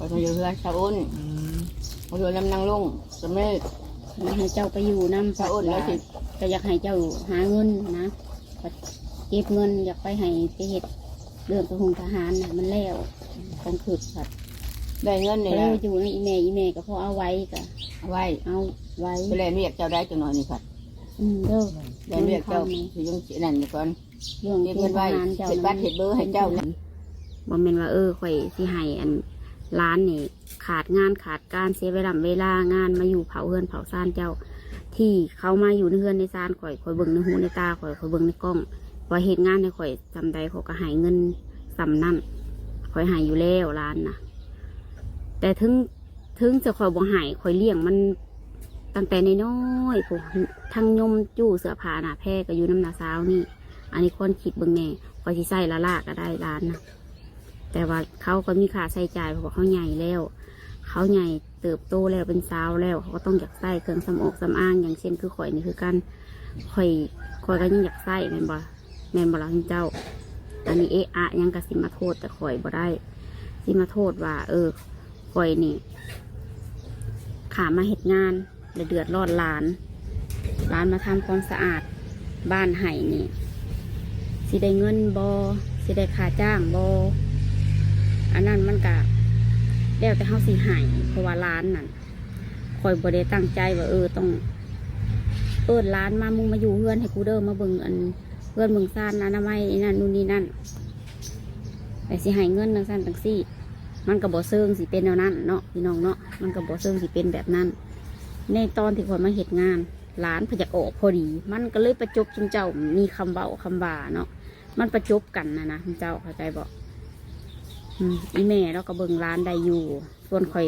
ຂ້ອຍມາຢູ່ເຮືອນຊາອຸນ ອືມ ມາຢູ່ນຳນາງລຸງ ສະເມດ ຢາກໃຫ້ເຈົ້າໄປຢູ່ນຳ ຊາອຸນ ແລ້ວຊິ ກໍຢາກໃຫ້ເຈົ້າຫາເງິນນະ ເກັບເງິນ ຢາກໄປໃຫ້ໄປເຮັດເລື່ອງທະຫົງທະຫານນະ ມັນແລ້ວ ຄວາມຄິດພັດ ໄດ້ເງິນນີ້ແຫຼະ ເອີ ຢູ່ນຳອີ່ແມ່ ອີ່ແມ່ກໍພໍເອົາໄວ້ ກໍເອົາໄວ້ ເອົາໄວ້ ໄປແລ່ນວຽກເຈົ້າໄດ້ຈັກໜ້ອຍນີ້ພັດ ອືມ ເດີ ແລ່ນວຽກເຈົ້າ ຊິຍັງຊິນັ້ນຢູ່ກ່ອນ ເລື່ອງເກັບເງິນໄວ້ ເຮັດບັດເຮັດເບີໃຫ້ເຈົ້ານະ ບໍ່ແມ່ນວ່າ ເອີ ຂ້ອຍຊິໃຫ້ອັນຫຼານນີ້ຂາດງານຂາດການ ເສຍເວລາເວລາງານ ມາຢູ່ເຝົ້າເຮືອນເຝົ້າຊານເຈົ້າ ທີ່ເຂົາມາຢູ່ໃນເຮືອນໃນຊານຂ້ອຍ ຂ້ອຍເບິ່ງໃນຫູໃນຕາຂ້ອຍ ຂ້ອຍເບິ່ງໃນກ້ອງ ວ່າເຮັດງານໃຫ້ຂ້ອຍສ່ຳໃດ ຂ້ອຍກໍໃຫ້ເງິນສ່ຳນັ້ນ ຂ້ອຍໃຫ້ຢູ່ແລ້ວຫຼານນະ ແຕ່ເຖິງ ເຖິງຈະຂ້ອຍບໍ່ໃຫ້ ຂ້ອຍລ້ຽງມັນຕັ້ງແຕ່ນ້ອຍໆ ພຸ້ນ ທັງຍົມຈູ້ເສື້ອຜ້າໜ້າແພກໍຢູ່ນຳນ້າສາວນີ້ ອັນນີ້ຄວນຄິດເບິ່ງແດ່ ຂ້ອຍຊິໃຊ້ລ້າໆກໍໄດ້ຫຼານນະ ແຕ່ວ່າເຂົາກໍມີຄ່າໃຊ້ຈ່າຍ ເພາະວ່າເຂົາໃຫຍ່ແລ້ວ ເຂົາໃຫຍ່ເຕີບໂຕແລ້ວ ເປັນສາວແລ້ວ ເຂົາກໍຕ້ອງຢາກໃຊ້ເຄື່ອງສຳອອກສຳອາງ ຢ່າງເຊັ່ນຄືຂ້ອຍນີ້ຄືກັນ ຂ້ອຍ ຂ້ອຍກໍຍັງຢາກໃຊ້ແມ່ນບໍ່? ແມ່ນບໍ່ລະເຈົ້າ? ອັນນີ້ເອະອະຫຍັງກໍຊິມາໂທດແຕ່ຂ້ອຍບໍ່ໄດ້ ຊິມາໂທດວ່າ ເອີ ຂ້ອຍນີ້ຂ້າມາເຮັດງານ ແລະເດືອດຮ້ອນຫຼານ ຫຼານມາທຳຄວາມສະອາດບ້ານໃຫ້ນີ້ ຊິໄດ້ເງິນບໍ່? ຊິໄດ້ຄ່າຈ້າງບໍ່? ອັນນັ້ນມັນກະແລ້ວແຕ່ເຮົາຊິໃຫ້ ເພາະວ່າຫຼານນັ້ນ ຂ້ອຍບໍ່ໄດ້ຕັ້ງໃຈວ່າ ເອີ ຕ້ອງເອີ້ນຫຼານມາ ມຶງມາຢູ່ເຮືອນໃຫ້ກູເດີ້ ມາເບິ່ງອັນເຮືອນເບິ່ງຊານ ອະນາໄມ ອີ່ນັ້ນນູ້ນນີ້ນັ້ນ ແລະຊິໃຫ້ເງິນຈັ່ງຊັ້ນຈັ່ງຊີ້ ມັນກໍບໍ່ເຊີງຊິເປັນແນວນັ້ນເນາະ ພີ່ນ້ອງເນາະ ມັນກໍບໍ່ເຊີງຊິເປັນແບບນັ້ນ. ໃນຕອນທີ່ຂ້ອຍມາເຮັດງານ ຫຼານເພິ່ນຢາກອອກພໍດີ ມັນກໍເລີຍປະຈົບ ຊຸມເຈົ້າມີຄຳເວົ້າຄຳວ່າເນາະ ມັນປະຈົບກັນນະນະ ຊຸມເຈົ້າເຂົ້າໃຈບໍ່? ອືມ ອີ່ແມ່ລາວກໍເບິ່ງຫຼານໄດ້ຢູ່ ສ່ວນຂ້ອຍ